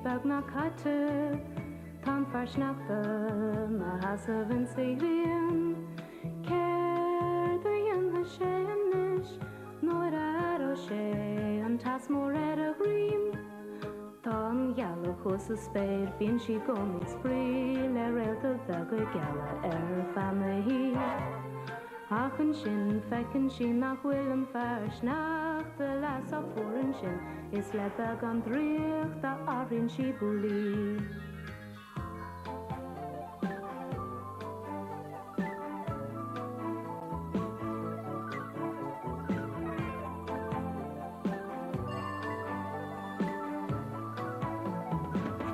beagnach caite. Tá an fear sneachta 'na sheasamh insa ghrian. Céard a dhéanfaidh sé anois nuair a aireoidh sé an teas mór ar a dhroim? Tá an ghealach thuas sa spéir, bíonn sí i gcónaí ag spraoi le réalta beaga geala ar feadh na hoíche. Ach ansin feiceann sí nach bhfuil an fear sneachta leath sách fuar ansin is le beagán draíochta athraíonn sí Bouli.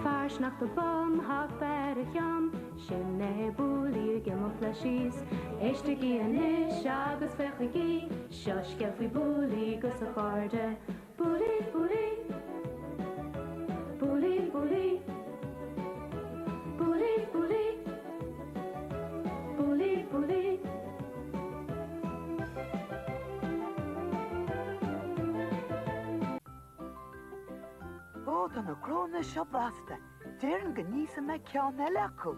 Fear sneachta bán, hata ar a cheann, sin é Bouli ag imeacht leis síos. Éistigí anois agus féachaigí, seo scéal faoi Bouli 'gus a chairde. Bouli, Bouli. Bouli, Bouli. Bouli, Bouli. Bouli, Bouli. Ó, tá na cnónna seo blasta. Déarfainn go n-íosfaidh mé ceann eile acu.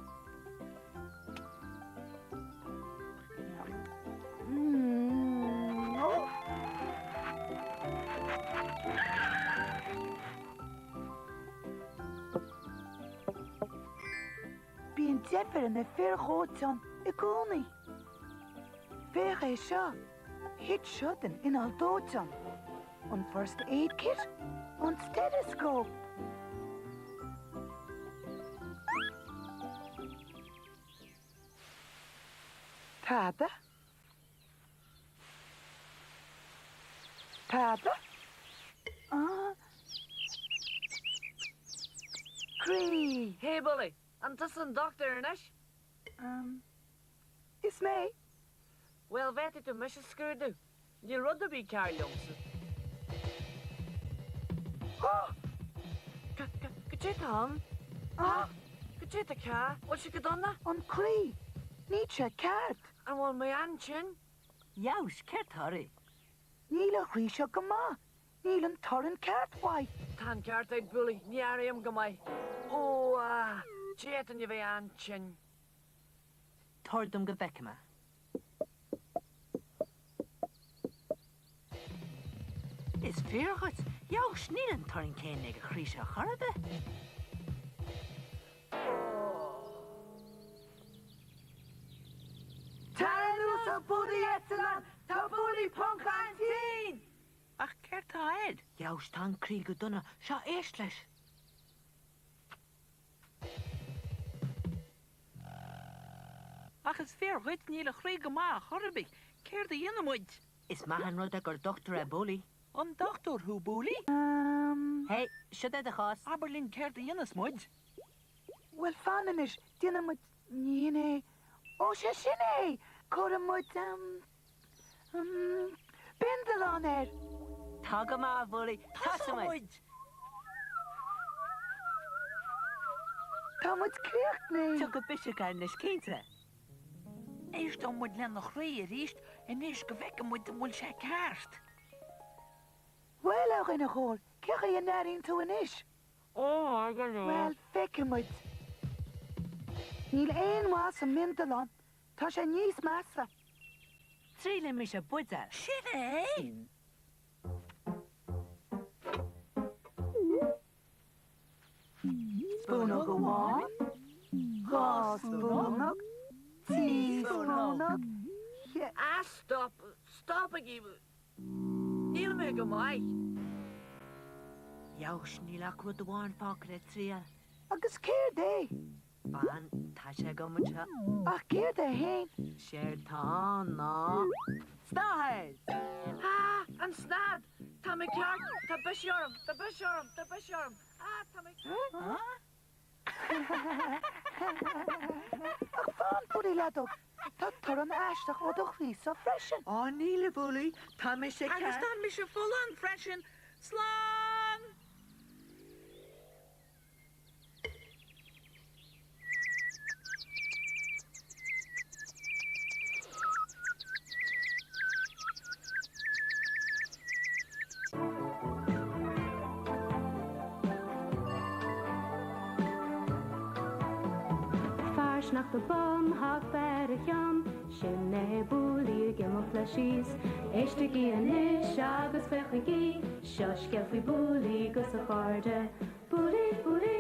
Bíonn deifir ar na fir dhóiteáin i gcónaí. Féach é seo, thit seo den inneall dóiteáin. An first aid kit? An stethoscope? Tada? Tada? Ah. Croí! Hey Bouli, an tusa an dochtúir anois? Um, is mé. Bhuel, bhféadfaidh tú mise a scrúdú? Níl rud ar bith cearr liomsa. Oh! Cad é atá ann? Ah! Cad é atá cearr? Bhfuil sé go dona? An croí! Níl sé ceart! An bhfuil mé an-tinn? Dheabhas, céard tá oraibh? Níl an chroí seo go maith. Níl an torann ceart uaidh. Tá an ceart ag Bouli, ní airím go maith. Ó, ah! D'fhéadfainn a bheith an-tinn. Tabhair dom go bhfeice mé. Is fíor dhuit. Dheabhas, níl an torann céanna ag an chroí seo chor ar bith. Tar anuas a Bouli eitleán, tá Bouli Ponc an-tinn! Ach céard tá air? Dheabhas, tá an croí go dona. Seo, éist leis. Ach is fíor dhuit, níl a chroí go maith chor ar bith. Céard a dhéanfaidh muid? Is maith an rud é gur dochtúir é Bouli. An dochtúir thú, Bouli? Umm. Hey, siod é do chás. Abair linn céard a dhéanfas muid? Bhuel, fan anois, déanfaidh muid, ní hin é, ó, sé sin é! Cuirfidh muid, umm, umm, bindealán air! Tá go maith, a Bhouli. Tosóidh muid! Tá muid críochnaithe! Tiocfaidh biseach air anois, cinnte. Éisteoidh muid lena chroí arís anois go bhfeicfidh muid an bhfuil sé ceart. Bhuel, a dhuine chóir, cé chaoi a n-airíonn tú anois? Ó, maith go leor. Bhuel, feicfidh muid. Níl aon mhaith sa mbindealán, tá sé níos measa. Triailfidh mise buidéal. Sin é! Spúnóg amháin, 2 spúnóg, 3 spúnóg, Ah, stop! Stopaigí! Níl mé go maith! Dheabhas, níl ach rud amháin fágtha le triail. Agus céard é? Fan, tá sé agam anseo. Ach céard é fhéin? Séard tá ann ná. Snáthaid! Ah! An tsnáthaid! Tá mé ceart! Tá biseach orm! Tá biseach orm! Tá biseach orm! Ah! Tá mé. Ach fan, Bouli Leadóg, tá torann aisteach ó do chroí-sa freisin. Á níl, a Bhouli, tá mise ceart. Agus tá mise folláin freisin! Slán! sneachta bán thart ar a cheann, sin é Booley ag imeacht leis síos. Éistigí anois agus féachaigí, seo scéal faoi Booley 'gus a chairde. Booley, Booley!